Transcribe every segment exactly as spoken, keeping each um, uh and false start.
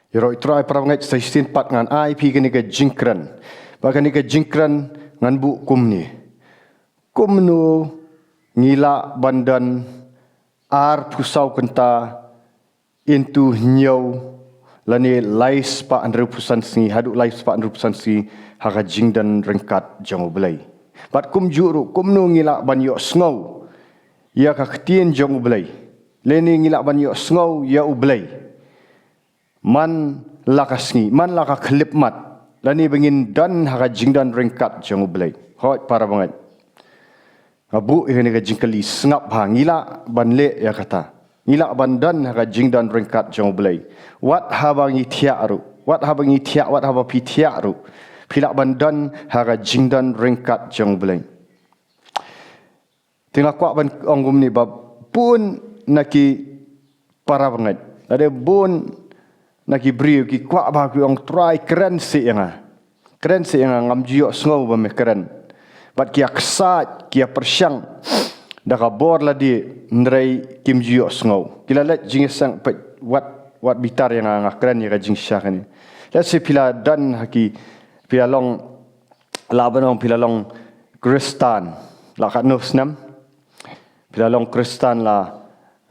Ïaroh i Trai para bangeit, sa shisien pat ngan ai phi kane ka jingkren. Bad kane ka jingkren ngan buh kumne. Kumno ngi lah ban don arphew saw kynta into hynñiew lane lai spah hynriewphew san sngi haduh lai spah hynriewphew san sngi ha ka jingdon ryngkat jong U Blei. Bad kumjuh ruh kumno ngi lah ban ïohsngew ïa ka ktien jong U Blei. Lane ngi lah ban ïohsngew ïa U Blei man la ka sngi, man la ka khyllipmat, lane ba ngin don ha ka jingdon ryngkat jong U Blei. Hooid para bangeit, nga buh ïa kane ka jingkylli, sngap bha, ngi lah ban leh ïa kata? Ngi lah ban don ha ka jingdon ryngkat jong U Blei? Wat haba ngi thiah ruh, wat haba ngi thiah, wat haba phi thiah ruh, phi lah ban don ha ka jingdon ryngkat jong U Blei? Te nga kwah ban ong kumne ba bun na ki para bangeit, lane bun na ki briew ki kwah ba ki ong, Trai, kren seh ïa nga. Kren seh ïa nga, ngam ju ïohsngew ba me kren. Bad ki ïa ksaid, ki ïa pyrshang da ka bor lade, hynrei kim ju ïohsngew. Ki la leit jingïaseng, peit, wat, wat bitar ïa nga, nga kren ïa ka jingshisha kane. Lehse phi la don ha ki, phi la long, lah ban ong phi la long Khristan la katno snem? Phi la long Khristan la,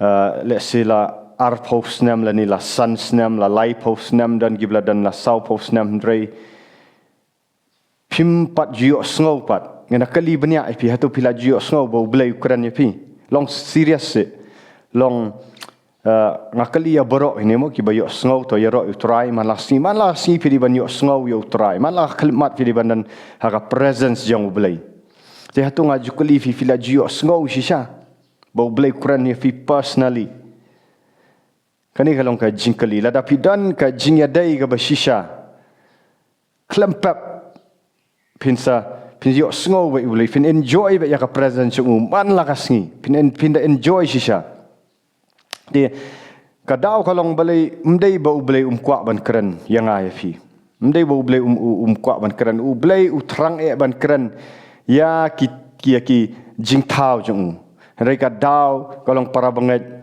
eh, lehse la arphew snem, lane la san snem, la laiphew snem, don kiba la don la sawphew snem, hynrei phim pat ju ïohsngew pat. Nga kylli bniah ïa phi, hato phi la ju ïohsngew ba U Blei u kren ïa phi? Long serious seh. Long, eh, nga kylli ïa baroh ine mo, kiba ïohsngew, to ïaroh ïa U Trai man la ka sngi, man la ka sngi phi dei ban ïohsngew ïa U Trai, man la ka khyllipmat phi dei ban don ha ka presence jong U Blei. Te hato nga ju kylli phi, phi la ju ïohsngew shisha ba U Blei u kren ïa phi personally? Kane ka long ka jingkylli. Lada phi don ka jingïadei kaba shisha, khlem pep phin sa, phin ïohsngew beit U Blei, phin enjoy beit ïa ka presence jong u man la ka sngi, phin en-, phin da enjoy shisha. Te ka daw ka long balei? Ym dei ba U Blei um kwah ban kren ïa nga ïa phi. Ym dei ba U Blei um, um, um kwah ban kren. U Blei u thrang eh ban kren ïa ki, ki, ïa ki jingthaw jong u. Hynrei ka daw ka long, para bangeit,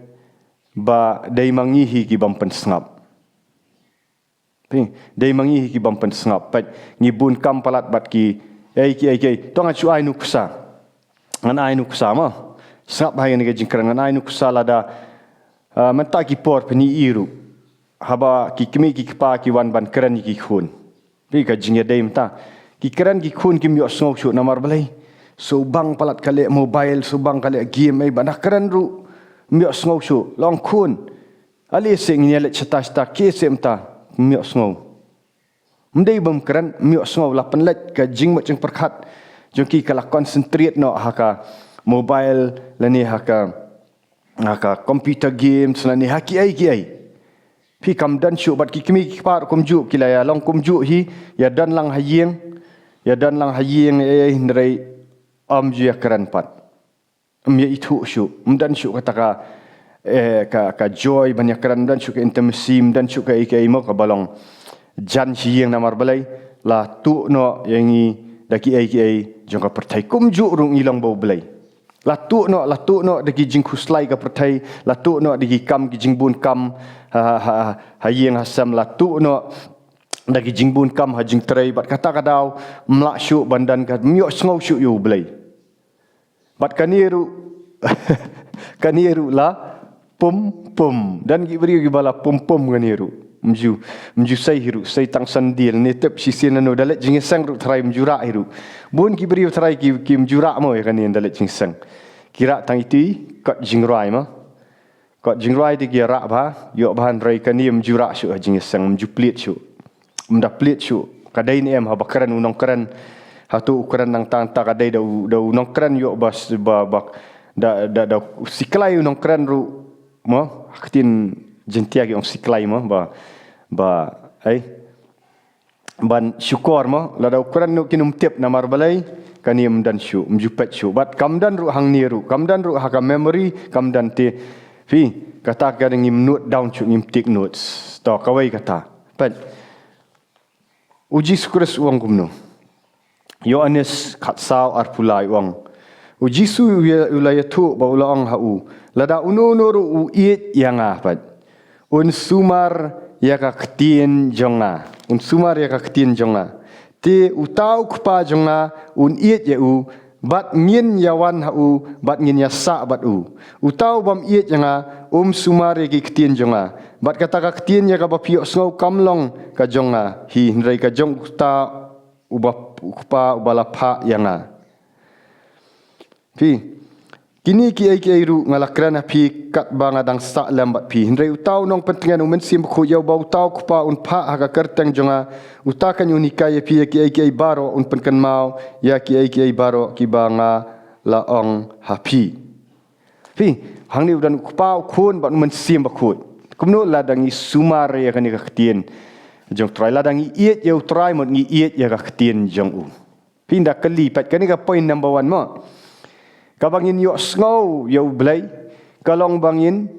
ba dei ma ngi hi ki bym pynsngap. Phi, dei ma ngi hi ki bym pynsngap. Peit, ngi bun kam palat bad ki, ei, ki, ei, ki, ei. To ngan shu ai nuksa. Ngan ai nuksa mo. Sngap bha ïa kane ka jingkren, ngan ai nuksa lada, ah, mynta ki por phin ïohi ruh, haba ki kmie ki kpa ki wan ban kren ïa ki khun. Phi, ka jingïadei mynta. Ki kren ki khun kim ïohsngew shuh, namar balei? Shu bang palat ka leh mobile, shu bang ka leh game, ei, ba na kren ruh ym ïohsngew shuh. Long khun, ale seh ngin ïa leit shata shata, ki seh mynta, ym ïohsngew. Ym dei bym kren, ym ïohsngew, la pynleit ka jingmut jingpyrkhat jong ki, ka la concentrate noh ha ka mobile lane ha ka, ha ka computer games lane ha kiei kiei. Phi, kam don shuh. Bad ki kmie ki kpa ruh kumjuh, ki la ïa long kumjuh hi, ïa don lang ha ïing, ïa don lang ha ïing, eh, hynrei ym ju ïa kren pat. Ym ïa ithuh shuh, ym don shuh kata ka, eh, ka, ka joy ban ïa kren, ym don shuh ka intimacy, ym don shuh kaei kaei mo kaba long jan shi ïing. Namar balei? La tuh noh ïa ngi da kiei kiei jong ka pyrthei. Kumjuh ruh ngi long bad U Blei. La tuh noh, la tuh noh da ki jingkhuslai ka pyrthei, la tuh noh da ki kam, ki jingbun kam ha, ha, ha, ha ïing ha sem, la tuh noh da ki jingbun kam ha jingtrei, bad kata ka daw ym lah shuh ban don ka, ym ïohsngew shuh ïa U Blei. Bad kane ruh, kane ruh la pum pum. Don ki briew kiba la pum pum kane ruh. Ym ju, ym ju sei hi ruh, sei tang sandal. Ne tip shisien nano, da leit jingïaseng ruh tharai ym ju rah hi ruh. Bun ki briew tharai ki, kim ju rah mo ïa kane da leit jingïaseng. Ki rah tang iti kot jingrwai mo. Kot jingrwai te ki rah bha, ïoh bha, hynrei kane ym ju rah shuh ha jingïaseng, ym ju plied shuh. Ym da plied shuh. Ka dei ne em haba kren u nongkren? Hato u kren nangta nangta? Ka dei da u, da u nongkren ïoh ba, ba, ba, da, da, da siklai u nongkren ruh mo. Ha ktien Jaiñtia ki ong siklai mo, ba, ba, ei, ban shukor mo. Lada u kren ruh kin ym tip, namar balei? Kane ym don shuh, ym ju peit shuh. Bad kam don ruh hangne ruh, kam don ruh ha ka memory, kam don te. Phi, kata ka dei ngim note down shuh, ngim take notes. To, kawei kata. Peit. U Jisu Khrist u ong kumno? Ïoannis khatsaw arphew lai u ong. U Jisu u ïa, u la ïathuh bad u la ong ha u, lada uno uno ruh u ïeit ïa nga, peit, un sumar ïa ka ktien jong nga. Un sumar ïa ka ktien jong nga. Te uta u Kpa jong nga un ïeit ïa u, bad ngin ïawan ha u, bad ngin ïasah bad u. Uta u bym ïeit ïa nga, um sumar ïa ki ktien jong nga. Bad kata ka ktien ïa kaba phi ïohsngew kam long ka jong nga hi, hynrei ka jong uta uba u Kpa uba la phah ïa nga. Phi, kine kiei kiei ruh nga la kren ha phi katba nga dang sah lem bad phi. Hynrei uta u nongpyntngen, u Mynsiem Bakhuid, ïa uba uta u Kpa un phah ha ka kyrteng jong nga, uta kan un hikai ïa phi ïa kiei kiei baroh, un pynkynmaw ïa kiei kiei baroh kiba nga la ong ha phi. Phi, hangne u don u Kpa, u Khun bad u Mynsiem Bakhuid. Kumno lada ngi sumar ïa kane ka ktien jong u Trai, lada ngi ïeit ïa u Trai, mut ngi ïeit ïa ka ktien jong u. Phi, nda kylli pat, kane ka point number one mo. Kaba ngin ïohsngew ïa u Blei, ka long ba ngin,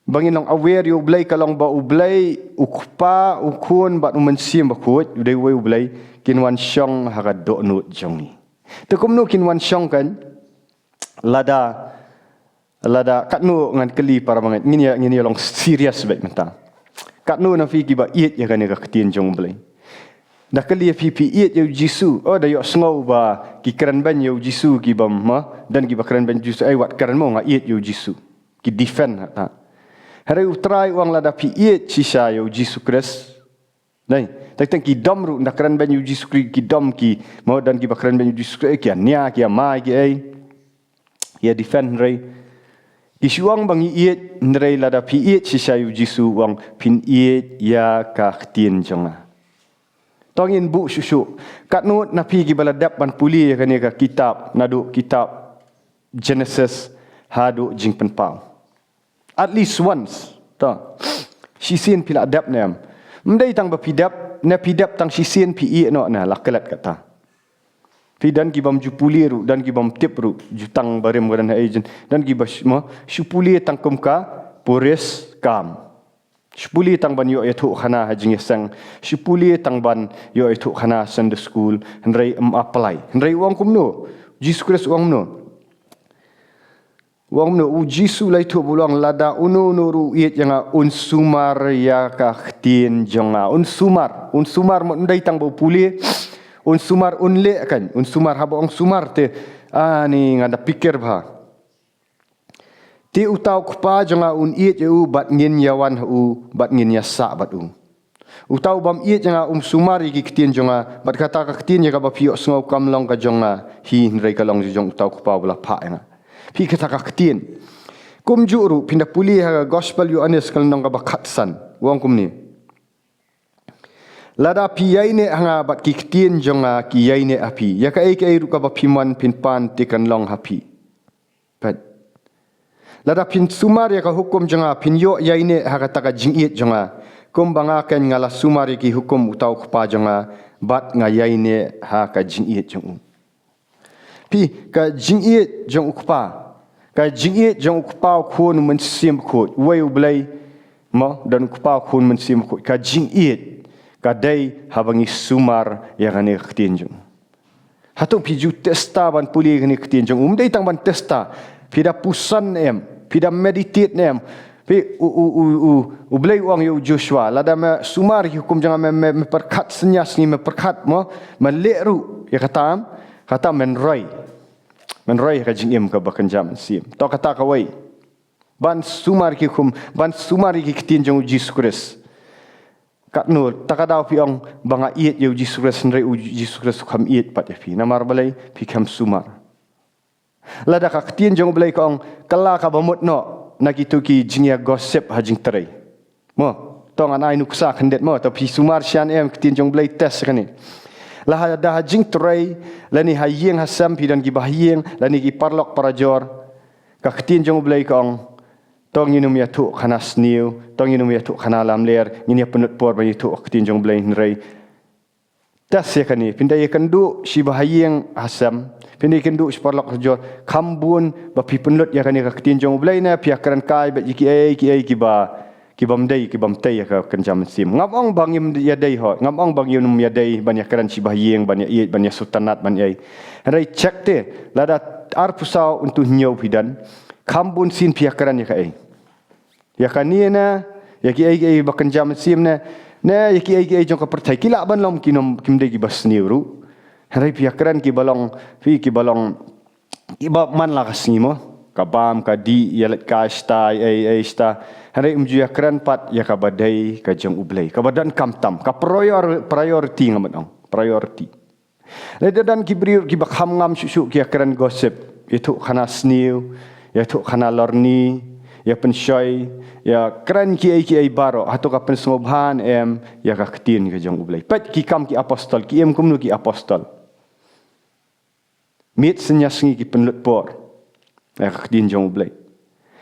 ba ngin long aware ïa u Blei, ka long ba u Blei, u Kpa, u Khun bad u Mynsiem Bakhuid, u dei uwei u Blei, kin wan shong ha ka dohnud jong ngi. Te kumno kin wan shong kan, lada, lada katno, ngan kylli para bangeit, ngin ïa, ngin ïa long serious bad mynta. Katno na phi kiba ïeit ïa kane ka ktien jong u Blei? Da kylli ïa phi, phi ïeit ïa u Jisu? Oh, da ïohsngew ba ki kren beiñ ïa u Jisu, kiba ma, don kiba kren beiñ u Jisu, ei, wat kren mo, nga ïeit ïa u Jisu. Ki defend hata. Hynrei u Trai u ong lada phi ïeit shisha ïa u Jisu Khrist, nai, teng teng ki dom ruh, nda kren beiñ ïa u Jisu Khrist ki dom, ki, mo, don kiba kren beiñ ïa u Jisu Khrist, eh, ki ïa nia, ki ïa mai, ki ei, ki ïa defend, hynrei ki shu ong ba ngi ïeit, hynrei lada phi ïeit shisha ïa u Jisu, u ong phin ïeit ïa ka ktien jong nga. To ngin buh shuh shuh. Katno na phi kiba la dep ban pule ïa kane ka kitab, naduh kitab Genesis haduh Jingpynpaw? At least once. To. Shisien phi la dep ne em? Ym dei tang ba phi dep, ne phi dep tang shisien phi ïeh noh ne, la klet kata. Phi, don ki bym ju pule ruh, don ki bym tip ruh, jutang barim ka don ha agent, don kiba sh-, mo, shu pule tang kum ka purish kam. Shu pule tang ban ïoh ïathuh khana ha jingïaseng. Shu pule tang ban ïoh ïathuh khana Sunday school. Hynrei ym apply. Hynrei u ong kumno? Jisu Khrist u ong kumno? U ong kumno? U Jisu u la ïathuh bad u ong lada uno uno ruh u ïeit ïa nga un sumar ïa ka ktien jong nga. Un sumar. Un sumar, ym dei tang ba u pule. Un sumar, un leh kan. Un sumar, haba ong sumar te, ani, nga da pyrkhat bha. Te uta u Kpa jong nga un ïeit ïa u bad ngin ïawan ha u bad ngin ïasah bad u. Uta u bym ïeit ïa nga um sumar ïa ki ktien jong nga, bad kata ka ktien ïa kaba phi ïohsngew kam long ka jong nga hi, hynrei ka long jong uta u Kpa uba la phah ïa nga. Phi, kata ka ktien. Kumjuh ruh phin da pule ha ka Gospel Ïoannis ka lynnong kaba khatsan. U ong kumne. Lada phi ïaineh ha nga bad ki ktien jong nga ki ïaineh ha phi, ïa kaei kaei ruh kaba phi mon phin pan te kan long ha phi. Pat. Lada phin sumar ïa ka hukum jong nga phin ïoh ïaineh ha kata ka jingïeit jong nga. Kumba nga kan nga la sumar ïa ki hukum uta u Kpa jong nga bad nga ïaineh ha ka jingïeit jong u. Phi, ka jingïeit jong u Kpa. Ka jingïeit jong u Kpa, u Khun, u Mynsiem Bakhuid. Uwei u Blei, mo, don u Kpa, u Khun, u Mynsiem Bakhuid. Ka jingïeit ka dei haba ngi sumar ïa kane ka ktien jong u. Hato phi ju testa ban pule ïa kane ka ktien jong u? Ym dei tang ban testa. Phi da pyrshang ne em? Phi da meditate ne em? Phi, u, u, u, u, u Blei u ong ïa u Joshua, lada me sumar ïa ki hukum jong nga, me, me, me pyrkhat synñia sngi, me pyrkhat, mo, me leh ruh ïa kata, kata men roi. Men roi ïa ka jingim kaba kynja mynsiem. To kata kawei. Ban sumar ïa ki hukum, ban sumar ïa ki ktien jong u Jisu Khrist. Katno, ta ka daw phi ong ba nga ïeit ïa u Jisu Khrist, hynrei u Jisu Khrist u kham ïeit pat ïa phi. Namar balei? Phi kham sumar. Lada ka ktien jong u Blei ka ong, kylla kaba mut noh na kito ki jingïa gossip ha jingtrei. Mo, to ngan ai nuksa khyndiat mo, to phi sumar shisha ne em, ktien jong u Blei test kane. Lada ha jingtrei, lane ha ïing ha sem phi don kiba ha ïing, lane ki paralok parajor. Ka ktien jong u Blei ka ong, to ngin ym ïathuh khana sniew, to ngin ym ïathuh khana lamler, ngin ïa pynlut por ban ïathuh ktien jong u Blei, hynrei test ïa kane, phin da ïakynduh shi ba ha ïing ha sem, phin da ïakynduh shi paralok parajor, kham bun ba phi pynlut ïa kane ka ktien jong u Blei ne phi ïakren kai bad ïa kiei kiei kiba, kibym dei, kibym tei ïa ka kynja mynsiem. Ngam ong ba ngim ïadei hooid, ngam ong ba ngim ïadei ban ïakren shi ba ha ïing, ban ïa ïeit, ban ïa sngewtynnat, ban ïa ei. Hynrei check te, lada arphew saw hynñiew phi don, kham bun sien phi ïakren ïa kaei? Ïa kane ne, Ïa kiei kiei ba kynja mynsiem ne, ne ïa kiei kiei jong ka pyrthei, ki lah ban long kim, kim dei kiba sniew ruh. Hynrei phi ïa kren kiba long, phi kiba long, kiba man la ka sngi mo. Ka bam, ka dih, ïa leit kai shata, ei ei shata. Hynrei ym ju ïa kren pat ïa kaba dei ka jong U Blei, kaba donkam tam, ka prior-, priority, ngam ong priority. Lada don ki briew kiba kham ngam shuh shuh ki ïa kren gossip, ïathuh khana sniew, ïathuh khana lorni, ïa pynshoi, ïa kren kiei kiei baroh, hato ka pynsngewbha ne em ïa ka ktien ka jong U Blei? Peit ki Kam ki Apostol, ki im kumno ki apostol? Miet synñia sngi ki pynlut por ïa ka ktien jong U Blei.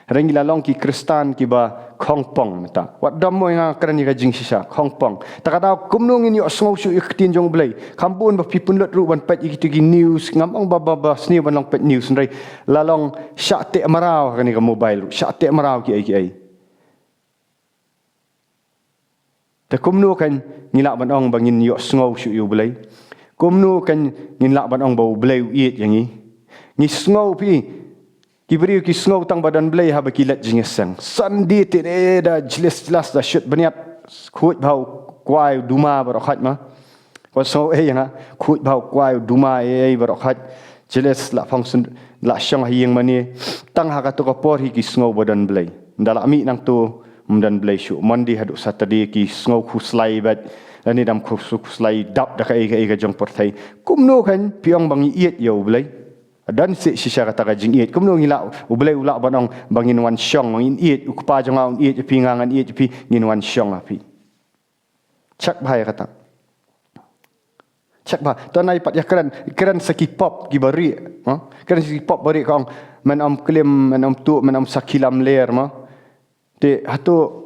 Hynrei ngi la long ki Khristan kiba khongpong mynta. Wat dom mo, nga kren ïa ka jingshisha, khongpong. Ta ka daw kumno ngin ïohsngew shuh ïa ka ktien jong U Blei? Kham bun ba phi pynlut ruh ban peit ïa kito ki news, ngam ong ba, ba, ba sniew ban long peit news, hynrei la long shah teh mraw ha kane ka mobile ruh, shah teh mraw kiei kiei. Te kumno kan ngi lah ban ong ba ngin ïohsngew shuh ïa U Blei? Kumno kan ngin lah ban ong ba U Blei u ïeit ïa ngi? Ngi sngew, phi, ki briew ki sngew tang ba don Blei haba ki leit jingïaseng. Sunday te da jles jlas, da shut bniat, khuid bha u kwai u duma baroh khoit ma. Ko sngew ei nga, khuid bha u kwai u duma ei ei baroh khoit. Jles la function, la shong ha ïing mane. Tang ha kato ka por hi ki sngew ba don Blei. Ynda la mih nangto, ym don Blei shuh. Monday haduh Saturday ki sngew khuslai bad, lane dang khuslai dap da kaei kaei ka jong pyrthei. Kumno kan phi ong ba ngi ïeit ïa U Blei? Don shisha kata ka jingïeit. Kumno ngi lah, U Blei u lah ban ong ba ngin wan shong, ngin ïeit, u Kpa jong nga un ïeit ïa phi, nga ngan ïeit ïa phi, ngin wan shong ha phi. Check bha ïa kata. Check bha. To nai pat ïa kren, kren sa ki pop kiba rieh, ha? Kren sa ki pop ba rieh, ka ong, men ym klim, men ym tuh, men ym sakhi lamler, mo. Te hato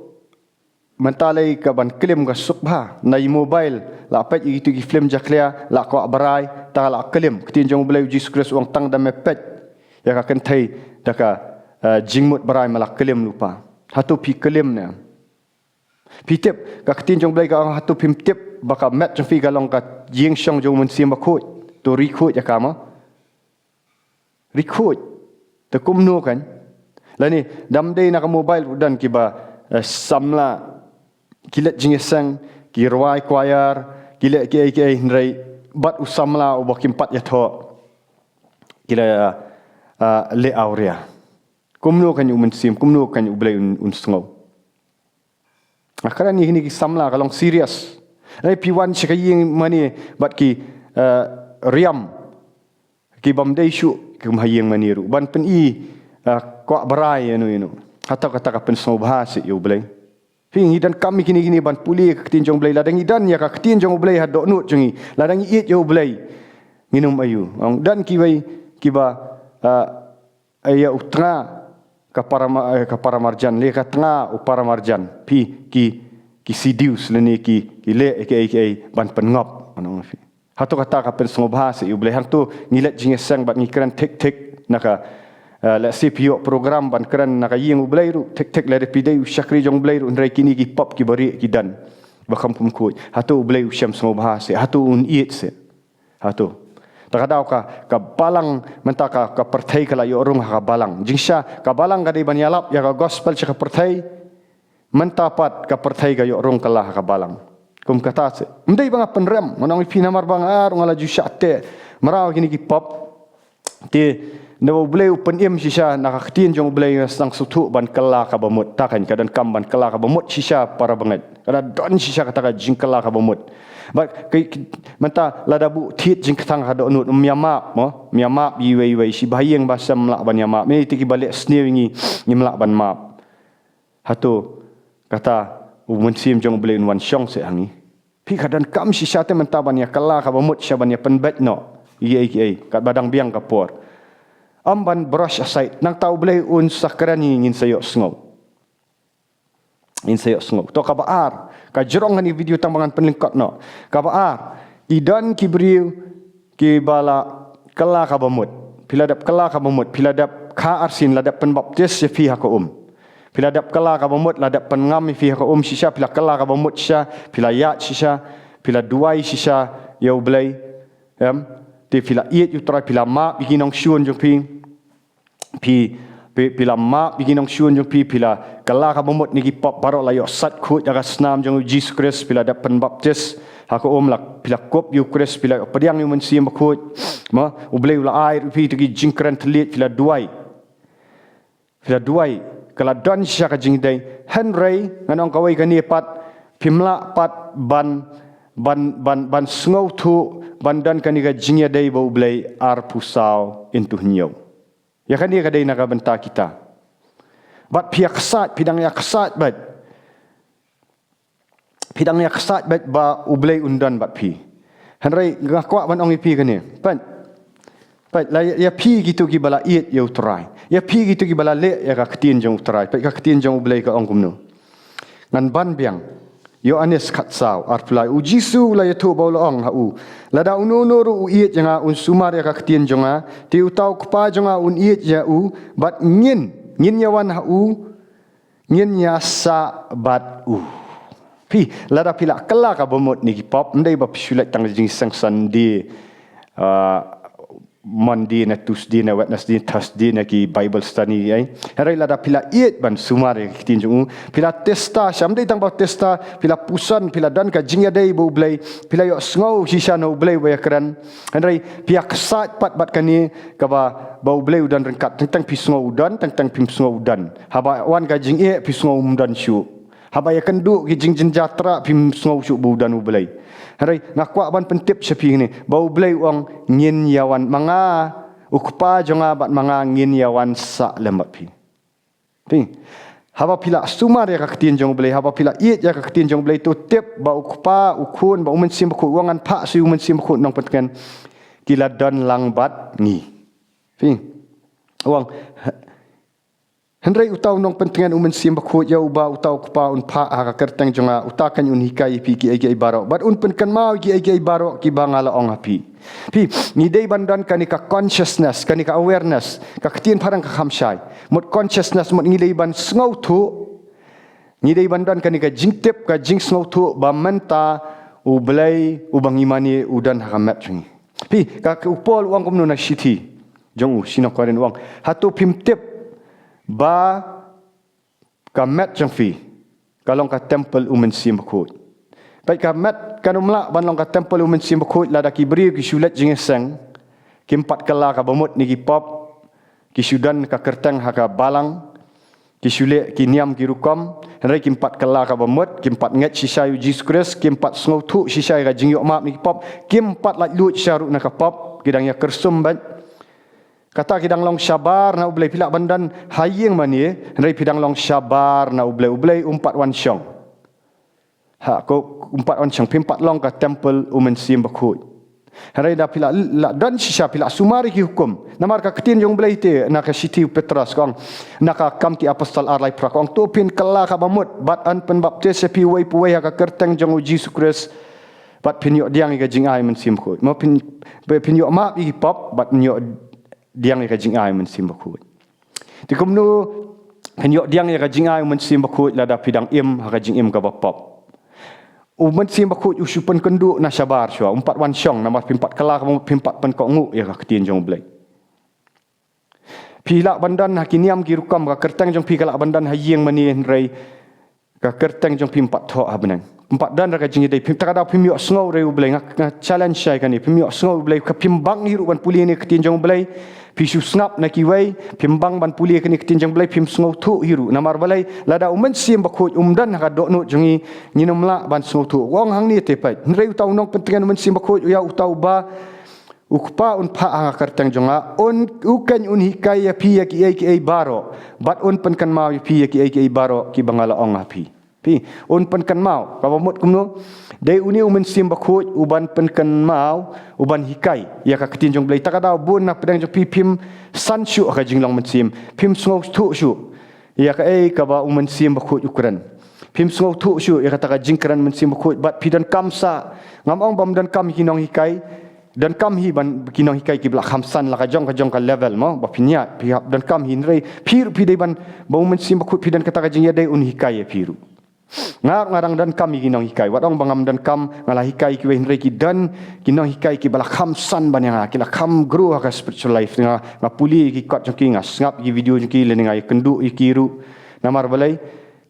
mynta lei ka ban klim ka suk bha, na i mobile, la peit ïa kito ki film jakhlia, la kwah brai, ta la klim. Ktien jong U Blei U Jisu Khrist u ong tang da me peit ïa ka kynthei da ka, eh, jingmut brai, me la klim lypa. Hato phi klim ne? Phi tip, ka ktien jong U Blei ka ong, hato phim tip ba ka met jong phi ka long ka ïing shong jong U Mynsiem Bakhuid? To ri khuid ïa ka mo. Ri khuid. Te kumno kan? Lane dam dei na ka mobile ruh don kiba, eh, samla, ki leit jingïaseng, ki rwai choir, ki leh kiei kiei, hynrei bad u samla uba kim pat ïathoh, ki la, eh, leh awria. Kumno kan U Mynsiem, kumno kan U Blei un, un sngew? Nga kren ïa kine ki samla, ka long serious. Lane phi wan sha ka ïing mane bad ki, eh, riam, ki bym dei shuh, ki kum ha ïing mane ruh ban pyni, eh, kwah brai ïano ïano. Hato kata ka pynsngewbha seh ïa U Blei? Phi, ngi donkam ïa kine kine ban pule ka ktien jong U Blei. Lada ngi don ïa ka ktien jong U Blei ha dohnud jong ngi, lada ngi ïeit ïa U Blei, ngin ym aiu. Ong don kiwei kiba, eh, ïa u tnga ka parama-, eh, ka paramarjan, lane ka tnga u paramarjan. Phi, ki, ki seduce lane ki, ki leh kiei kiei ban pynngop, ngan ong phi. Hato kata ka pynsngewbha seh ïa U Blei? Hangto ngi leit jingïaseng bad ngi kren thik thik na ka, eh, lehse phi ïoh program ban kren na ka ïing U Blei ruh, thik thik lada phi dei u shakri jong U Blei ruh, hynrei kine ki pop kiba rieh ki don ba kham kum khuid. Hato U Blei u shem sngewbha seh? Hato un ïeit seh? Hato. Ta ka daw ka, ka balang, mynta ka, ka pyrthei ka la ïoh rung ha ka balang. Jingshisha ka balang ka dei ban ïalap ïa ka gospel sha ka pyrthei. Mynta pat ka pyrthei ka ïoh rung kylla ha ka balang. Kum kata seh. Ym dei ba nga pynrem, ngan ong ïa phi, namar ba nga ruh nga la ju shah teh mraw kine ki pop. Te na U Blei u pynim shisha na ka ktien jong U Blei, nga sdang sngewthuh ban kylla kaba mut. Ta kan ka donkam ban kylla kaba mut shisha para bangeit. Ka da don shisha kata ka jingkylla kaba mut. Bad ki, ki, mynta lada buh thied jingkthang ha dohnud, ym ïa map mo, ym ïa map iwei iwei, shi ba ha ïing ba sem ym lah ban ïa map. Ïa ite kiba leh sniew ïa ngi, ngim lah ban map. Hato kata U Mynsiem jong U Blei un wan shong seh ha ngi? Phi, ka donkam shisha te mynta ban ïa kylla kaba mut shisha, ban ïa pynbeit noh ïa kiei kiei katba dang biang ka por. Ym ban brush aside. Nangta U Blei un sa kren ïa ngi, ngin sa ïohsngew. Ngin sa ïohsngew. To kaba ar, ka jrong kane ka video tang ba ngan pynlyngkot noh. Kaba ar, ki don ki briew kiba la kylla kaba mut. Phi la dep kylla kaba mut, phi la dep kha arsien, la dep pynbaptis ïa phi ha ka um. Phi la dep kylla kaba mut, la dep pynngam ïa phi ha ka um shisha, phi la kylla kaba mut shisha, phi la ïaid shisha, phi la duwai shisha ïa U Blei. Em, te phi la ïeit ïa U Trai, phi la map ïa ki nongshun jong phi. Phi, Phi, phi la map ïa ki nongshun jong phi, phi la kylla ka bamut na ki pop baroh, la ïoh sait khuid ha ka snam jong u Jisu Khrist, phi la dep pynbaptis ha ka um, la phi la kup ïa u Khrist, phi la ïoh pdiang ïa u Mynsiem Bakhuid. Mo, U Blei u la ai ruh ïa phi ïa ki jingkren thylliej, phi la duwai. Phi la duwai, ka la don shisha ka jingïadei. Hynrei ngan ong kawei kane pat, phim lah pat ban, ban, ban, ban sngewthuh ban don kane ka jingïadei bad U Blei arphew saw hynñiew. Ïa kane ka dei na ka bynta kita. Bad phi ïa ksaid, phi dang ïa ksaid bad. Phi dang ïa ksaid bad ba U Blei un don bad phi. Hynrei nga kwah ban ong ïa phi kane. Peit. Peit, la ïa phi kito kiba la ïeit ïa U Trai. Ïa phi kito kiba la leh ïa ka ktien jong U Trai. Peit, ka ktien jong U Blei ka ong kumno. Ngan ban biang. Ïoannis khatsaw, arphew lai. U Jisu u la ïathuh bad u la ong ha u, lada uno uno ruh u ïeit ïa nga un sumar ïa ka ktien jong nga, te uta U Kpa jong nga un ïeit ïa u, bad ngin, ngin ïa wan ha u, ngin ïa sah bad u. Phi, lada phi la kylla ka bamut na ki pop, ym dei ba phi shu leit tang jingseng Sunday, ah, Monday na Tuesday na Wednesday, Thursday na ki Bible study, eh. Hynrei lada phi la ïeit ban sumar ïa ka ktien jong u, phi la testa, shisha ym dei tang ba testa, phi la puson, phi la don ka jingïadei bad U Blei, phi la ïohsngew shisha na U Blei ba ïakren. Hynrei phi ïa ksaid pat bad kane kaba, ba U Blei u don ryngkat, teng teng phi sngew u don, teng teng phim sngew u don. Haba wan ka jingeh phi sngew um don shuh. Haba ïakynduh ki jingjynjar, phim sngew shuh ba u don U Blei. Hynrei nga kwah ban pyntip sha phi kane, ba U Blei u ong ngin ïa wan, ma nga, U Kpa jong nga bad ma nga ngin ïa wan sah lem bad phi. Phi. Haba phi la sumar ïa ka ktien jong U Blei, haba phi la ïeit ïa ka ktien jong U Blei, to tip ba U Kpa, U Khun, bad U Mynsiem Bakhuid, u ong ngan phah shuh ïa U Mynsiem Bakhuid, nongpyntngen, ki la don lang bad ngi. Phi. U ong, hynrei uta u nongpyntngen, U Mynsiem Bakhuid, ïa uba uta U Kpa un phah ha ka kyrteng jong nga, uta keiñ un hikai ïa phi kiei kiei baroh bad un pynkynmaw ïa kiei kiei baroh kiba nga la ong ha phi. Phi, ngi dei ban don kane ka consciousness, kane ka awareness, ka ktien phareng ka kham shai. Mut consciousness, mut ngi dei ban sngewthuh, ngi dei ban don kane ka jingtip, ka jingsngewthuh ba mynta U Blei uba ngi mane u don ha ka met jong ngi. Phi, ka, ka u Paul u ong kumno na shithi jong u sha ki nong Korinth, u ong, hato phim tip ba ka met jong phi ka long ka templ U Mynsiem Bakhuid? Peit, ka met kan ym lah ban long ka templ U Mynsiem Bakhuid lada ki briew ki shu leit jingïaseng, kim pat kylla ka bamut na ki pop, ki shu don ka kyrteng ha ka balang, ki shu leh ki niam ki rukom, hynrei kim pat kylla ka bamut, kim pat ngeit shisha ïa U Jisu Khrist, kim pat sngewthuh shisha ïa ka jingïohmap na ki pop, kim pat laitluid shisha ruh na ka pop, ki dang ïa kyrsum beit. Kata ki dang long shabar na U Blei. Phi lah ban don ha ïing mane, hynrei phi dang long shabar na U Blei, U Blei um pat wan shong. Ha, ko um pat wan shong, phim pat long ka templ U Mynsiem Bakhuid. Hynrei da phi la, la don shisha, phi la sumar ïa ki hukum. Namar ka ktien jong U Blei te, na ka shithi u Petros ka ong, na ka Kam ki Apostol ar lai phra ka ong, to phin kylla ka bamut bad yn pynbaptis ïa phi uwei pa uwei ha ka kyrteng jong U Jisu Khrist, bad phin ïoh pdiang ïa ka jingai Mynsiem Bakhuid. Mo, phin, phin ïohmap ïa ki pop bad phin ïoh pdiang ïa ka jingai Mynsiem Bakhuid. Te kumno phin ïoh pdiang ïa ka jingai U Mynsiem Bakhuid lada phi dang im ha ka jingim kaba pop? U Mynsiem Bakhuid u shu pynkynduh na shabar shuwa, um pat wan shong, namar phim pat kylla ka bamut, phim pat pynkohnguh ïa ka ktien jong U Blei. Phi lah ban don ha ki niam ki rukom, ka kyrteng jong phi ka lah ban don ha ïing mane, hynrei ka kyrteng jong phi um pat thoh ha bneng. Um pat don ruh ka jingïadei. Phim, ta ka daw phim ïohsngew ruh ïa U Blei. Nga, nga challenge shai kane. Phim ïohsngew ïa U Blei. Ka phim bang hi ruh ban pule ïa kane ka ktien jong U Blei. Phi shu sngap na kiwei, phim bang ban pule ïa kane ka ktien jong U Blei, phim sngewthuh hi ruh. Namar balei? Lada U Mynsiem Bakhuid um don ha ka dohnud jong ngi, ngin ym lah ban sngewthuh. U ong hangne te, peit. Hynrei uta u nongpyntngen, U Mynsiem Bakhuid, u ïa uta uba U Kpa un phah ha ka kyrteng jong nga, un, u keiñ un hikai ïa phi ïa kiei kiei baroh, bad un pynkynmaw ïa phi ïa kiei kiei baroh kiba nga la ong ha phi. Phi, un pynkynmaw, kaba mut kumno? Dei une U Mynsiem Bakhuid uban pynkynmaw, uban hikai ïa ka ktien jong U Blei. Ta ka daw bun na pdeng jong phi phim san shuh ha ka jinglong mynsiem, phim sngewthuh shuh ïa kaei kaba U Mynsiem Bakhuid u kren. Phim sngewthuh shuh ïa kata ka jingkren Mynsiem Bakhuid, bad phi donkam sa, ngam ong bym donkam hi ki nonghikai, donkam hi ban ki nonghikai kiba la kham san, la ka jong ka jong ka level mo, ba phin ïa, phi hap donkam hi, hynrei phi ruh phi dei ban, ba U Mynsiem Bakhuid, phi don kata ka jingïadei, un hikai ïa phi ruh. Nga, nga dang donkam ïa ki nonghikai. Wat ong ba ngam donkam, nga la hikai ïa kiwei, hynrei ki don ki nonghikai kiba la kham san ban ïa nga, ki la kham grow ha ka spiritual life. Nga, nga pule ïa ki kot jong ki, nga sngap ïa ki video jong ki, lane nga ïakynduh ïa ki ruh. Namar balei?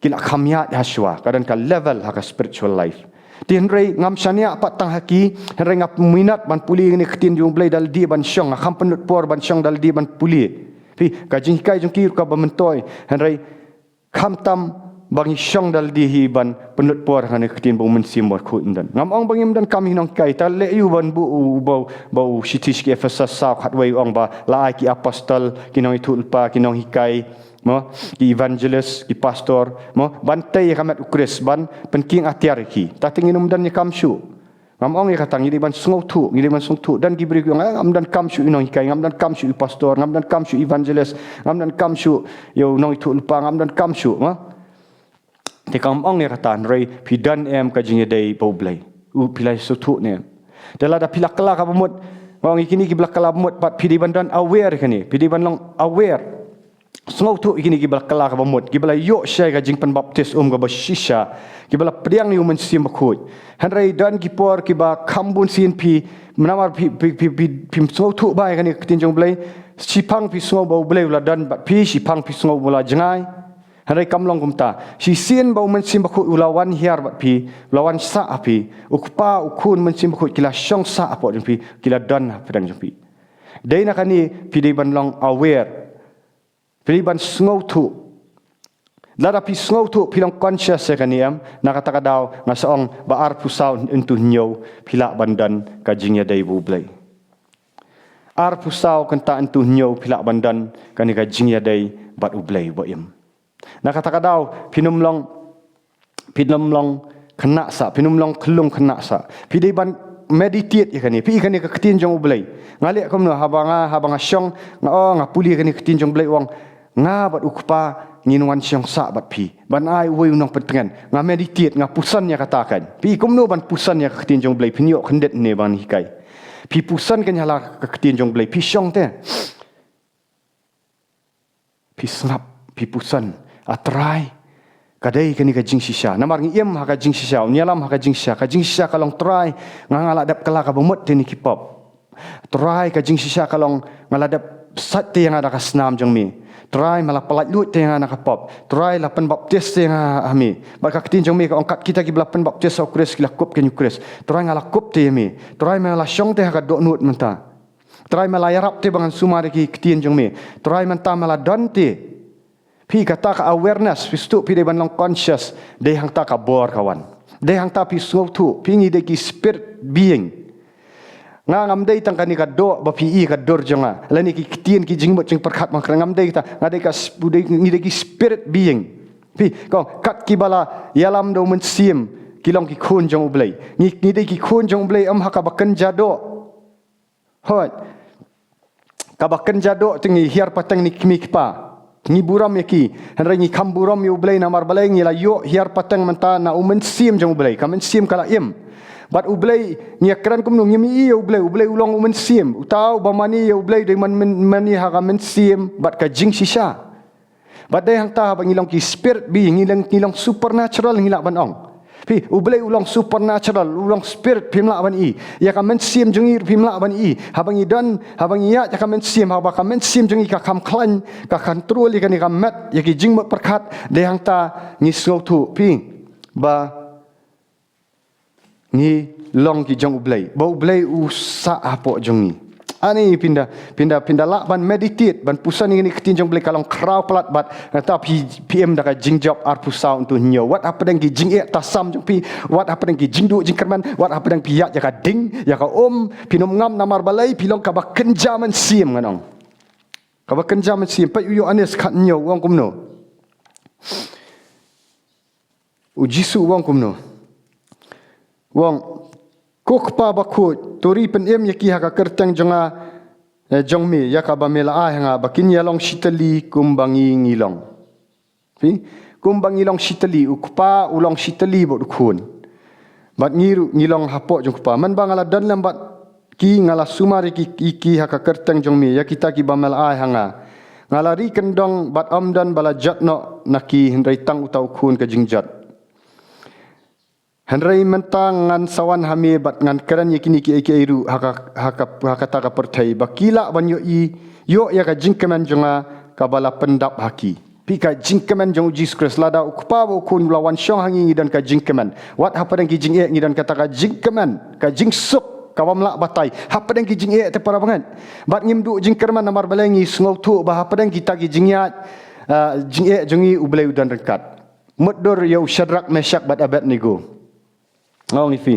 Ki la kham ïaid ha shuwa, ka don ka level ha ka spiritual life. Te hynrei ngam shaniah pat tang ha ki, hynrei nga minot ban pule ïa kane ka ktien jong U Blei da lade ban shong, nga kham pynlut por ban shong da lade ban pule. Phi, ka jinghikai jong ki ruh kaba myntoi, hynrei khamtam ba ngi shong da lade hi ban pynlut por ha kane ka ktien ba U Mynsiem Bakhuid un don. Ngam ong ba ngim donkam ïa ki nonghikai, te leh aïu ban buh u, ba u, ba u shithi sha ki Ephesus saw khatwei u ong ba la ai ki apostol, ki nongïathuhlypa, ki nonghikai, mo, ki evangelist, ki pastor, mo, ban tei ïa ka met U Khrist, ban pynkieng atiar ïa ki. Te ngin ym don ïa ka kam shuh. Ngam ong ïa kata, ngi dei ban sngewthuh, ngi dei ban sngewthuh. Don ki briew ki ong, "Ah, ngam donkam shuh ïa u nonghikai, ngam donkam shuh ïa u pastor, ngam donkam shuh ïa u evangelist, ngam donkam shuh ïa u nongïathuhlypa, ngam donkam shuh," mo. Te kam ong ïa kata, hynrei phi don em ka jingïadei bad U Blei? U, phi la sngewthuh ne em? Te lada phi la kylla kaba mut, nga ong ïa kine kiba la kylla bamut pat, phi dei ban don aware ïa kane, phi dei ban long aware. Sngewthuh ïa kine kiba la kylla kaba mut, kiba la ïoh shai ka jingpynbaptis um kaba shisha, kiba la pdiang ïa U Mynsiem Bakhuid. Hynrei don ki por kiba kham bun sien phi, namar phi, phi, phi, phi, phim sngewthuh bha ïa kane ka ktien jong U Blei, shiphang phi sngew ba U Blei u la don bad phi, shiphang phi sngew ba u la jngai. Hynrei kam long kumta. Shisien ba U Mynsiem Bakhuid u la wan hiar bad phi, u la wan sah ha phi, U Kpa, U Khun, U Mynsiem Bakhuid ki la shong sah hapoh jong phi, ki la don hapdeng jong phi. Dei na kane phi dei ban long aware. Phi dei ban sngewthuh. Lada phi sngewthuh, phi long conscious ïa kane em, na kata ka daw nga sa ong ba arphew saw hynñiew phi lah ban don ka jingïadei bad U Blei. Arphew saw kynta hynñiew phi lah ban don kane ka jingïadei bad U Blei ba im. Na kata ka daw phin ym long, phin ym long khynnah sah, phin ym long khyllung khynnah sah. Phi dei ban meditate ïa kane, phi, ïa kane ka ktien jong U Blei. Nga leh kumno haba nga, haba nga shong, nga, oh, nga pule ïa kane ka ktien jong U Blei, u ong, nga bad U Kpa ngin wan shong sah bad phi ban ai uwei u nongpyntngen. Nga meditate, nga puson ïa kata kan. Phi, kumno ban puson ïa ka ktien jong U Blei, phin ïoh khyndiat ne ban hikai. Phi puson kan ïa la ka ktien jong U Blei, phi shong te. Phi sngap, phi puson. A Trai, ka dei kane ka jingshisha. Namar ngi im ha ka jingshisha, un ïalam ha ka jingshisha. Ka jingshisha ka long, Trai, nga, nga la dep kylla kaba mut te na ki pop. Trai, ka jingshisha ka long, nga la dep sait te ïa nga da ka snam jong me. Trai, me la pyllait luid te ïa nga na ka pop. Trai, la pynbaptis te ïa nga ha me. Bad ka ktien jong me ka ong, kat kita kiba la pynbaptis ha U Khrist ki la kup keiñ U Khrist. Trai, nga la kup te ïa me. Trai, me la shong te ha ka dohnud mynta. Trai, me la ïarap te ba ngan sumar ïa ki ktien jong me. Trai, mynta me la don te. Phi, kata ka awareness, phi sngewthuh, phi dei ban long conscious. Dei hangta ka bor ka wan. Dei hangta phi sngewthuh, phi, ngi dei ki spirit being. Nga ngam dei tang kane ka doh ba phi i ka dur jong nga, lane ki ktien, ki jingmut jingpyrkhat, ma nga ngam dei kata, nga dei ka sp-, dei, ngi dei ki spirit being. Phi, ko, kat kiba la ïalam da U Mynsiem, ki long ki khun jong U Blei. Ngi, ngi dei ki khun jong U Blei, em ha kaba kynja doh. Hooid. Kaba kynja doh te ngi hiar pateng na ki kmie ki kpa. Ngi burom ïa ki. Hynrei ngi kham burom ïa U Blei namar balei, ngi la ïoh hiar pateng mynta na U Mynsiem jong U Blei. Ka Mynsiem ka la im. Bad U Blei, ngi ïa kren kumno, ngim i ïa U Blei, U Blei u long U Mynsiem. Uta uba mane ïa U Blei u dei ban mane ha ka Mynsiem bad ka jingshisha. Bad dei hangta haba ngi long ki spirit being, ngi long, ngi long supernatural, ngi lah ban ong. Phi, U Blei u long supernatural, u long spirit, phim lah ban i. Ïa ka Mynsiem jong ngi phim lah ban i. Haba ngi don, haba ngi ïaid ïa ka Mynsiem, haba ka Mynsiem jong ngi ka kham khlaiñ, ka control ïa kane ka met, ïa ki jingmut pyrkhat, dei hangta ngi sngewthuh, phi, ba ngi long ki jong U Blei, ba U Blei u sah hapoh jong ngi. Ani, phin da, phin da, phin da lah ban meditate, ban puson ïa kane ka ktien jong U Blei, ka long khraw palat bad, nangta phi, phi im da ka jingjop arphew saw hynñiew. Wat hapdeng ki jingeh tasam jong phi, wat hapdeng ki jingduh jingkyrmen, wat hapdeng phi ïaid ïa ka ding, ïa ka um, phin ym ngam namar balei, phi long kaba kynja mynsiem, ngan ong. Kaba kynja mynsiem, peit u Ïoannis khathynñiew, u ong kumno. U Jisu u ong kumno. U ong, Ko Kpa bakhuid, to ri pynim ïa ki ha ka kyrteng jong nga, eh, jong me, ïa kaba me la ai ha nga, ba kin ïa long shitylli kumba ngi ngi long. Phi? Kumba ngi long shitylli, U Kpa u long shitylli bad U Khun. Bad ngi ruh ngi long hapoh jong U Kpa. Mynba nga la don lem bad ki, nga la sumar ïa ki, ïa ki ha ka kyrteng jong me, ïa kita kiba me la ai ha nga. Nga la ri kyndong bad ym don ba la jot noh na ki, hynrei tang uta U Khun ka jingjot. Hynrei mynta ngan sa wan ha me bad ngan kren ïa kine kiei kiei ruh ha ka, ha ka, ha kata ka pyrthei, ba ki lah ban ïohi, ïoh ïa ka jingkmen jong nga kaba la pyndap ha ki. Phi, ka jingkmen jong u Jisu Khrist, lada u Kpa bad u Khun u la wan shong ha ngi, ngi don ka jingkmen. Wat hapdeng ki jingeh ngi don kata ka jingkmen, ka jingsuk kabym lah batai. Hapdeng ki jingeh te para bangeit, bad ngim duh jingkyrmen namar balei? Ngi sngewthuh ba hapdeng kita ki jingeh, ah, jingeh jong ngi U Blei u don ryngkat. Mutdur ïa u Shadrak, Meshak bad Abednego. Nga ong ïa phi,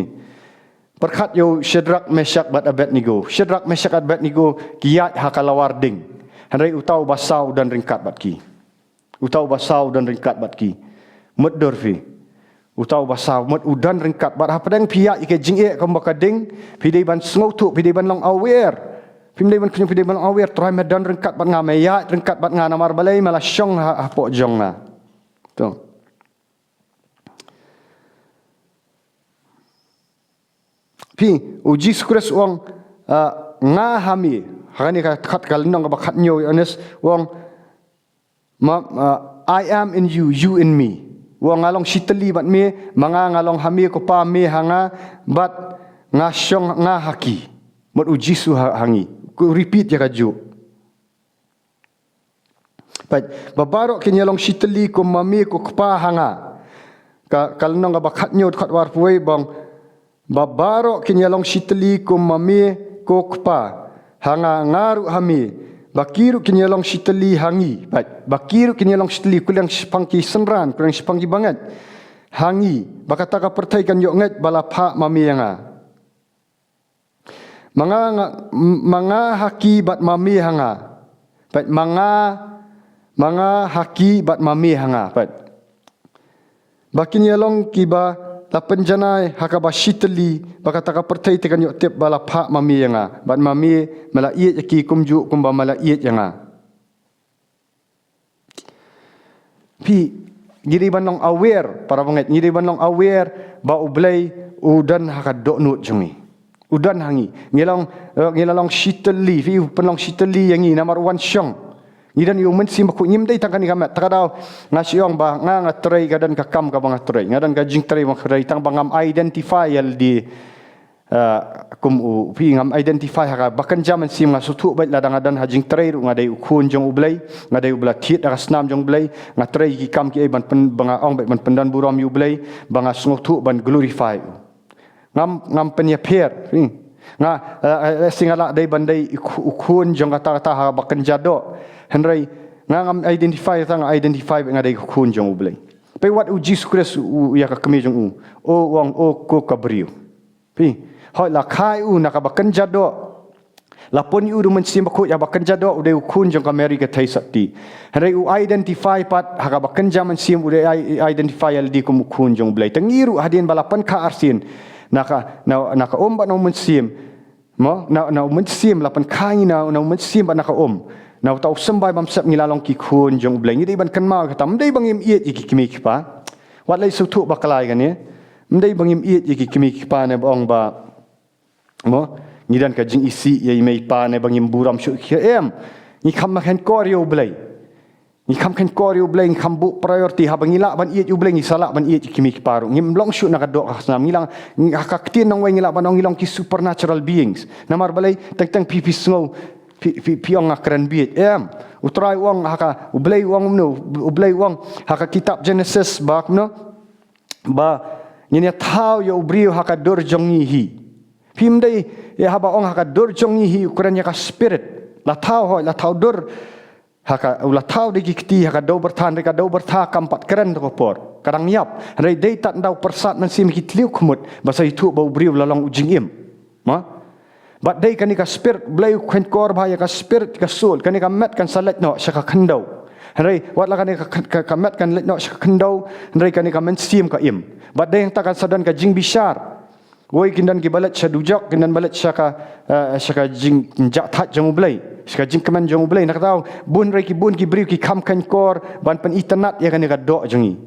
pyrkhat ïa u Shadrak, Meshak bad Abednego. Shadrak, Meshak, Abednego ki ïaid ha ka lawar ding. Hynrei uta uba saw u don ryngkat bad ki. Uta uba saw u don ryngkat bad ki. Mutdur phi. Uta uba saw mut u don ryngkat bad hapdeng phi ïaid ïa ka jingeh kumba ka ding, phi dei ban sngewthuh, phi dei ban long aware. Phim dei ban kynmaw, phi dei ban long aware, Trai me don ryngkat bad nga, me ïaid ryngkat bad nga, namar balei? Me la shong ha, hapoh jong nga. To. Phi, u Jisu Khrist u ong, ah, nga ha me. Ha kane ka khat, ka lynnong kaba khathynñiew Ïoannis u ong, ma, ah, "I am in you, you in me." U ong, nga long shitylli bad me, ma nga nga long ha me ko Pa, me ha nga, bad nga shong, nga ha ki. Mut u Jisu ha, ha ngi. Ku repeat ïa kajuh. Peit, ba baroh kin ïalong shitylli kum ma me ko Kpa ha nga. Ka, ka lynnong kaba khathynñiew dkhot arphew wei u ong, ba baroh kin ïalong shitylli kum ma me ko Kpa ha nga, nga ruh ha me, ba ki ruh kin ïalong shitylli ha ngi. Peit, ba ki ruh kin ïalong shitylli, kuliang shaphang ki synran, kuliang shaphang ki bangeit, ha ngi, ba kata ka pyrthei kan ïoh ngeit ba la phah ma me ïa nga. Ma nga, nga, ma nga ha ki bad ma me ha nga. Peit, ma nga, ma nga ha ki bad ma me ha nga. Peit. Ba kin ïalong kiba la pynjanai ha kaba shitylli, ba kata ka pyrthei te kan ïoh tip ba la phah ma me ïa nga, bad ma me, me la ïeit ïa ki kumjuh kumba me la ïeit ïa nga. Phi, ngi dei ban long aware, para bangeit, ngi dei ban long aware ba U Blei u don ha ka dohnud jong ngi. U don ha ngi. Ngi long, eh, ngi la long shitylli, phi, u pynlong shitylli ïa ngi namar u wan shong. Ngi don ïa U Mynsiem Bakhuid, ngim dei tang kane ka met. Ta ka daw nga shu ong ba nga, nga trei, ka don ka kam kaba nga trei, nga don ka jingtrei ba nga trei, tang ba ngam identify ïa lade. Ah, kum u, phi, ngam identify ha kaba kynja mynsiem. Nga sngewthuh beit lada nga don ha jingtrei ruh nga dei u khun jong U Blei, nga dei uba la thied ha ka snam jong U Blei, nga trei ki kam kiei ban pyn, ba nga ong beit ban pyndon burom ïa U Blei, ba nga sngewthuh ban glorify u. Ngam, ngam pynïapher, phi. Nga, eh, eh, lehse nga lah dei ban dei u khu-, u khun jong kata kata ha kaba kynja doh. Hynrei nga ngam identify, ta nga identify beit nga dei u khun jong U Blei. Peit wat u Jisu Khrist u, u ïa ka kmie jong u. O, u ong, o ko ka briew. Phi, hooid la kha ïa u na kaba kynja doh. La pun ïa u da U Mynsiem Bakhuid ha kaba kynja doh, u dei u khun jong ka Mary ka theisotti. Hynrei u identify pat ha kaba kynja mynsiem, u dei i-, identify ïa lade kum u khun jong U Blei. Te ngi ruh hadien ba la pynkha arsien na ka, na, na ka um bad na U Mynsiem. Mo, na, na U Mynsiem, la pynkha ngi na, na U Mynsiem bad na ka um. Na uta u symbai bymsep ngi la long ki khun jong U Blei. Ngi dei ban kynmaw kata, ym dei ba ngim ïeit ïa ki kmie ki kpa. Wat la i sngewthuh bakla ïa kane. Ym dei ba ngim ïeit ïa ki kmie ki kpa ne ba ong ba, mo, ngi don ka jingisih ïa i mei i pa ne ba ngim burom shuh ïa ki, em. Ngi kham kheiñkor ïa U Blei. Ngi kham kheiñkor ïa U Blei, ngi kham buh priority, haba ngi lah ban ïeit ïa U Blei, ngi sa lah ban ïeit ïa ki kmie ki kpa ruh. Ngim long shuh na ka doh ka snam, ngi lah, ngi, ha ka ktien nongwei ngi lah ban ong ngi long ki supernatural beings. Namar balei? Teng teng phi, phi sngew, phi, phi, phi ong nga kren bieit. Em. U Trai u ong ha ka, U Blei u ong kumno, U Blei u ong ha ka kitab Genesis ba kumno, ba ngin ïa thaw ïa u briew ha ka dur jong ngi hi. Phim dei, ïa, haba ong ha ka dur jong ngi hi, u kren ïa ka spirit. La thaw, hooid, la thaw dur. Ha ka, u la thaw da ki kti ha ka dew byrtha, hynrei ka dew byrtha kam pat kren ha ka por. Ka dang ïap. Hynrei dei tad ynda u pyrsad mynsiem ha ki tliw khmut, ba sa ïathuh ba u briew la long u jingim. Ma? Bad dei kane ka spirit, U Blei u kheiñkor bha ïa ka spirit, ka soul, kane ka met kan sa leit noh sha ka khyndew. Hynrei wat la kane ka, ka, ka met kan leit noh sha ka khyndew, hynrei kane ka mynsiem ka im. Bad dei hangta kan sa don ka jingbishar. Woi, kin don kiba leit sha dujok, kin don ba leit sha ka, eh, sha ka jingjahthait jong U Blei, sha ka jingkmen jong U Blei. Na kata, bun, hynrei ki bun ki briew ki kham kheiñkor ban pynitynnad ïa kane ka doh jong ngi.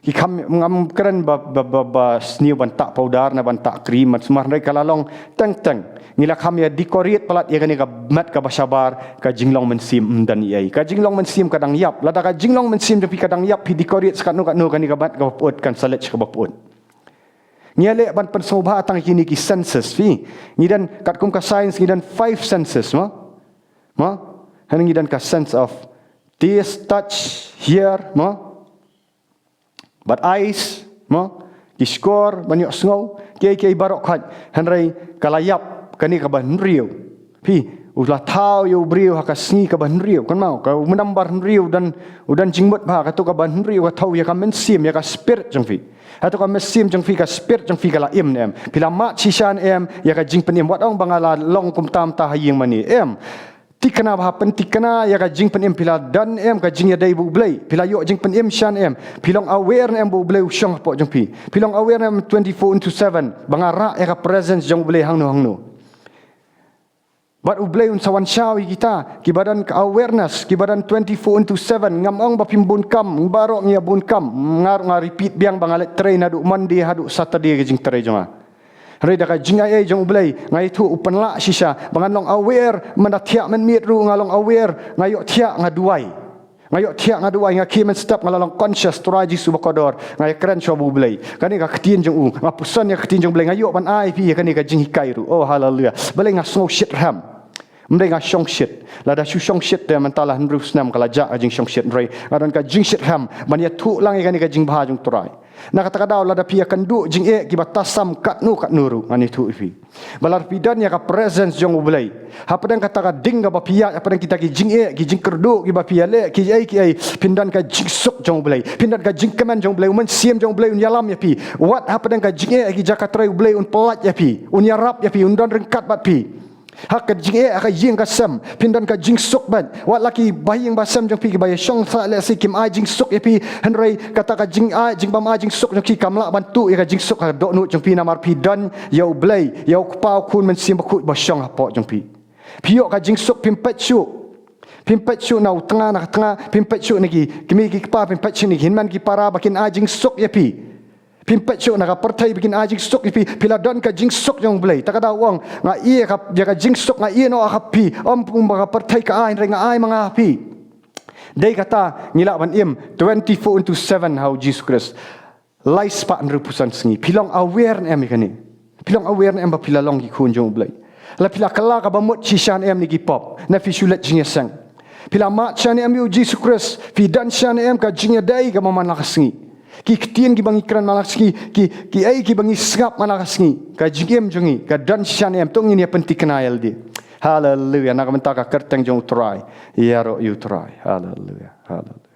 Ki kham, ngam kren ba, ba, ba, ba sniew ban tah powder ne ban tah cream ban sumar, hynrei ka la long teng teng. Ngi la kham ïa decorate palat ïa kane ka met kaba shabar, ka jinglong mynsiem ym don ei ei. Ka jinglong mynsiem ka dang ïap. Lada ka jinglong mynsiem jong phi ka dang ïap, phi decorate sa katno katno, kane ka met kaba pyut kan sa leit sha kaba pyut. Ngi leh ban pynsngewbha tang kine ki senses phi. Ngi don katkum ka science ngi don five senses mo. Mo? Hangne ngi don ka sense of taste, touch, hear mo. Bad eyes mo. Ki shkor ban ïohsngew. Kiei kiei baroh khoit. Hynrei ka la ïap kane kaba hynriew. Phi, u la thaw ïa u briew ha ka sngi kaba hynriew. Kan mo, ka u nambar hynriew u don, u don jingmut bha, kato kaba hynriew ka thaw ïa ka mynsiem, ïa ka spirit jong phi. Hato ka mynsiem jong phi, ka spirit jong phi ka la im ne em? Phi la mad shisha ne em ïa ka jingpynim? Wat ong ba nga la long kumta kumta ha ïing mane, em. Thikna bha, pynthikna ïa ka jingpynim. Phi la don ne em ka jingïadei bad u Blei? Phi la ïoh jingpynim shisha ne em? Phi long aware ne em ba u Blei u shong hapoh jong phi? Phi long aware ne em twenty-four into seven ba nga rah ïa ka presence jong u Blei hangno hangno? Bad u Blei un sa wan shaw ïa kita kiba don ka awareness, kiba don twenty-four into seven. Ngam ong ba phim bun kam, baroh ngi ïa bun kam. Nga ruh nga repeat biang ba nga leit trei naduh Monday haduh Saturday ka jingtrei jong nga. Hynrei da ka jingaiei jong u Blei nga ithuh u pynlah shisha ba ngan long aware, mynta thiah mynmiet ruh nga long aware, nga ïoh thiah nga duwai. Nga ïoh thiah nga duwai, nga khie mynstep, nga la long conscious, Trai Jisu ba kordor, nga ïakren shuwa bad u Blei. Kane ka ktien jong u, nga puson ïa ka ktien jong u Blei, nga ïoh ban ai phi ïa kane ka jinghikai ruh. Oh haleluya. Balei nga sngew shitrhem? Ym dei nga shongshit. Lada shu shongshit te mynta la hynriew snem ka la jah ka jingshongshit, hynrei nga don ka jingshitrhem ban ïathuh lang ïa kane ka jingbha jong u Trai. Na kata ka daw lada phi ïakynduh jingeh kiba tasam katno katno ruh, ngan ïathuh ïa phi. Ba lada phi don ïa ka presence jong u Blei hapdeng kata ka ding kaba phi ïaid, hapdeng kita ki jingeh ki jingkyrduh kiba phi ïaleh, kiei kiei, phin don ka jingsuk jong u Blei, phin don ka jingkmen jong u Blei, u Mynsiem jong u Blei un ïalam ïa phi. Wat hapdeng ka jingeh ki jaka trei u Blei un pyllait ïa phi, un ïarap ïa phi, un don ryngkat bad phi. Ha ka jingeh ha ka ïing ka sem phin don ka jingsuk bad. Wat la ki bahaïing bahasem jong phi kiba ïashong sah lehse kim ai jingsuk ïa phi, hynrei kata ka jingai, jingbym ai jingsuk jong ki kam lah ban tuh ïa ka jingsuk ha ka dohnud jong phi namar phi don ïa u Blei, ïa u Kpa, u Khun, Mynsiem Bakhuid ba shong hapoh jong phi. Phi ïoh ka jingsuk, phim peit shuh. Phim peit shuh na u tnga na ka tnga, phim peit shuh na ki kmie ki kpa, phim peit shuh na ki hynmen ki para ba kin ai jingsuk ïa phi. Phim peit shuh na ka pyrthei ba kin ai jingsuk ïa phi, phi la don ka jingsuk jong u Blei. Ta ka daw ong nga ïa ka, ïa ka jingsuk nga ïa noh ha phi. Ym kum ba ka pyrthei ka ai, hynrei nga ai ma nga ha phi. Dei kata ngi lah ban im twenty-four into seven ha u Jisu Khrist. Lai spah hynriewphew san sngi. Phi long aware ne em ïa kane? Phi long aware ne em ba phi la long ki khun jong u Blei? La phi la kylla kaba mut shisha ne em na ki pop? Na phi shu leit jingïaseng? Phi la mad shisha ne em ïa u Jisu Khrist? Phi don shisha ne em ka jingïadei kaba man la ka sngi? Ki ktien kiba ngi kren man la ka sngi, ki, kiei kiba ngi sngap man la ka sngi, ka jingim jong ngi ka don shisha ne em? To ngin ïa pynthikna ïa lade. Haleluya. Na ka bynta ka kyrteng jong u Trai. Ïaroh ïa u Trai. Haleluya. Haleluya.